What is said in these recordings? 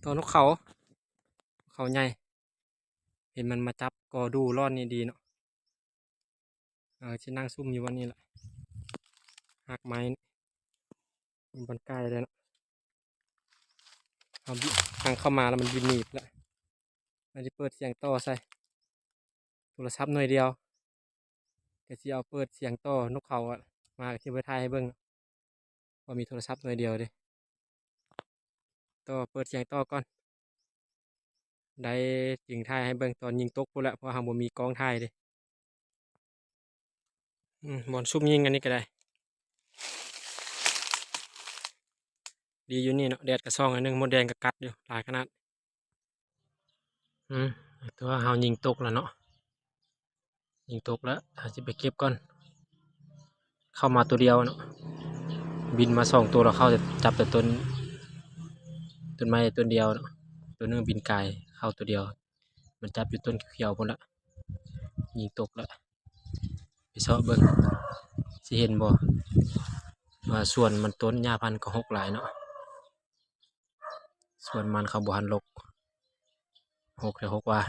ຕໍ່ນົກເຂົາ ເຂົາໃຫຍ່ ເຫັນມັນມາຈັບກໍດູລ້ອນນີ້ດີເນາະ. ເອີ ຊິນັ່ງຊຸ່ມຢູ່ບ່ອນນີ້ແຫຼະ ຮາກໄມ້ນີ້ ມີບ່ອນກ້າຍແລ້ວເນາະ. ເຮົາບິ ທາງເຂົ້າມາແລ້ວມັນບິນໜີໄປແລ້ວ ມັນຊິເປີດສຽງຕໍ່ໃສ່ໂທລະສັບໜ່ວຍດຽວ ກໍຊິເອົາເປີດສຽງຕໍ່ນົກເຂົາອະ ມາກໍຊິໄປຖ່າຍໃຫ້ເບິ່ງ ເພາະມີໂທລະສັບໜ່ວຍດຽວເດ້. ຕໍ່ ເປີດສຽງຕໍ່ກ່ອນ ໄດ້ຈຶ່ງຖ່າຍໃຫ້ເບິ່ງຕອນຍິງຕົກພຸ້ນແຫຼະ ເພາະເຮົາບໍ່ມີກ້ອງຖ່າຍເດ້. ອືມ ບ່ອນຊຸ່ມຍິງອັນນີ້ກໍໄດ້ ດີຢູ່ນີ້ເນາະ ແດດກໍສ່ອງໜ້ອຍໜຶ່ງ ມົດແດງກໍກັດຢູ່ ຫຼາຍຂະໜາດ. ອືມ ຖືວ່າເຮົາຍິງຕົກແລ້ວເນາະ ຍິງຕົກແລ້ວ ເຮົາຊິໄປເກັບກ່ອນ. ເຂົ້າມາຕົວດຽວເນາະ ບິນມາສອງຕົວ ແລ້ວເຂົ້າຈັບແຕ່ຕົ້ນ ຕົ້ນໄມ້ຕົ້ນດຽວເນາະ ຕົວໜຶ່ງບິນກາຍເຂົ້າຕົວດຽວ ມັນຈັບຢູ່ຕົ້ນຂຽວໆພຸ້ນລະ ຍິງຕົກລະ. ໄປເຊາະເບິ່ງ ຊິເຫັນບໍ່ວ່າສວນມັນຕົ້ນຫຍ້າພັນກໍຮົກຫຼາຍເນາະ. ສວນມັນເຂົາບໍ່ທັນລົກ ຮົກແຕ່ຮົກວ່າ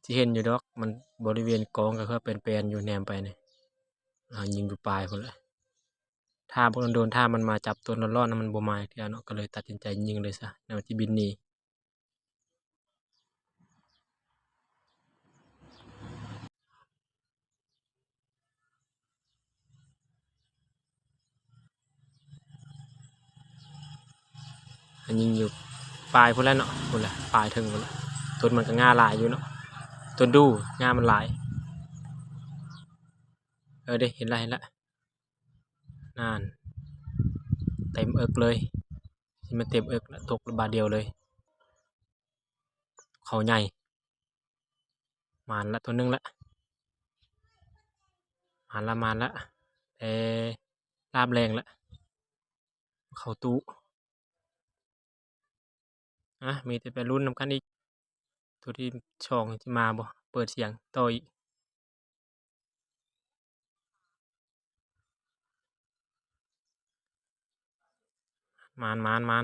ຊິເຫັນຢູ່ດອກ ມັນບໍລິເວນກອງກໍຄືແປນໆຢູ່ ແນມໄປນີ້ ເຮົາຍິງຢູ່ປາຍພຸ້ນແຫຼະ. ຖ້າບັກໂດນໆ ຖ້າມັນມາຈັບຕົວຮ້ອນໆ ມັນບໍ່ມາເທື່ອເນາະ ກໍເລີຍຕັດສິນໃຈຍິງເລີຍຊະ ແລ້ວມັນຊິບິນໜີ. ອັນຍິງຢູ່ປາຍພຸ້ນແຫຼະເນາະ ພຸ້ນແຫຼະ ປາຍເທິງພຸ້ນແຫຼະ. ຕົ້ນມັນກໍງ່າຫຼາຍຢູ່ເນາະ ຕົ້ນດູ່ ງ່າມັນຫຼາຍ. ເອີເດ້ ເຫັນລະ ເຫັນລະ ນັ້ນ ເຕັມເອິກເລີຍ ຊິແມ່ນເຕັມເອິກລະ ຕົກລະບາດດຽວເລີຍ. ເຂົາໃຫຍ່ ມານລະ ຕົວໜຶ່ງລະ ມານລະ ມານລະ ແຕ່ລາບແລງລະ ເຂົ້າຕູ້. ອະ ມີແຕ່ໄປລຸ້ນນຳກັນອີກ ຕົວທີສອງຊິມາບໍ່ ເປີດສຽງຕໍ່ອີກ. ມານ ມານ ມານ